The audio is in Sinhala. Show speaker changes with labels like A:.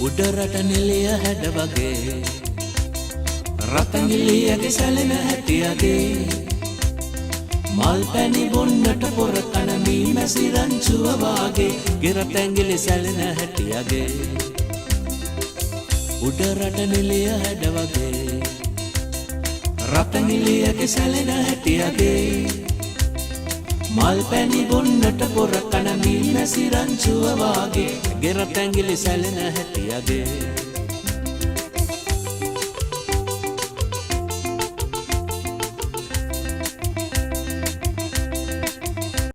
A: උඩරට නිලිය හැඩ වගේ, රතැඟිලියගේ සැලෙන හැටියගේ, මල් පැණි බොන්නට පොර කන මී මැසි රංචුව වාගේ, ගෙරතැඟිලි සැලෙන හැටියගේ. උඩරට නිලිය හැඩ වගේ, රතැඟිලියගේ සැලෙන හැටියගේ, මල් පැණි බොන්නට පොර කන මී මැසි රංචුව වාගේ, ගෙරතැඟිලි සැලෙන හැටියගේ.